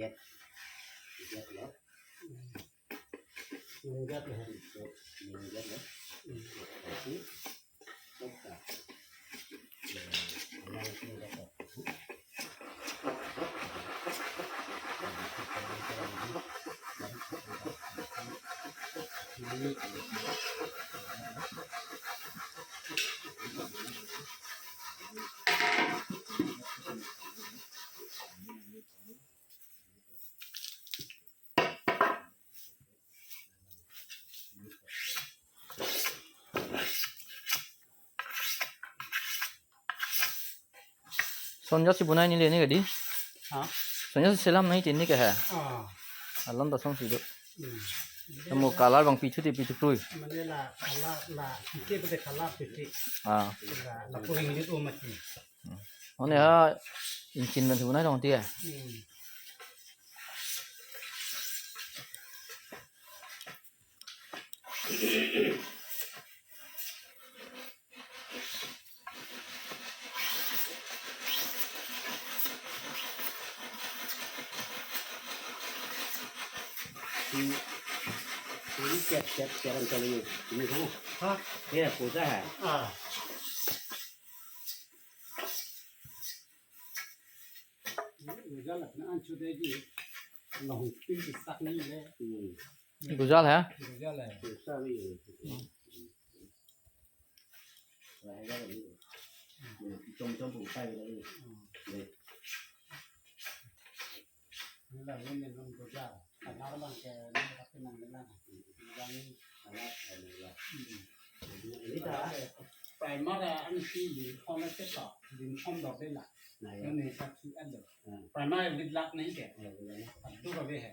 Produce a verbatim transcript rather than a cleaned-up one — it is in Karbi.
Get. Get lo. Ningget lo. Ningget lo. Tapi, toka. Sonja si bonai nile ne kadi? Ha? Sonja si selam nai tin ne ke ha? Ah. Alam ta song si do. Hmm. Mo color bang pithu te pithu prui. Mane la, la, la, pike pete color pike. Ah. La, lapu ring lit o mati. One ha, ingchin ban si bonai dong ti ya? Hmm. Hmm. Ini chat, chat, chat, chat, chat ini. Ini sana. Hah? Ya, pulsa ha. Ah. Gujal apna ancho degi. Long pin sak ni le. Hmm. Gujal ha? Gujal hai. Pulsa ni. Hmm. Lahai ga ni. Hmm. Chom chom pulsa ni. Hmm. Ni. Nila nini nung gujal. Kanar bang ke nini tapi nang nila. Nila ni kanar nila. Hmm. Ini ta. Primer ya, ang si di kong na check up, di kong dok de la. Nah, ya. Ini saksi ada. Hmm. Primer di lak ni ke. Ya, betul. Aduh, kabe hai.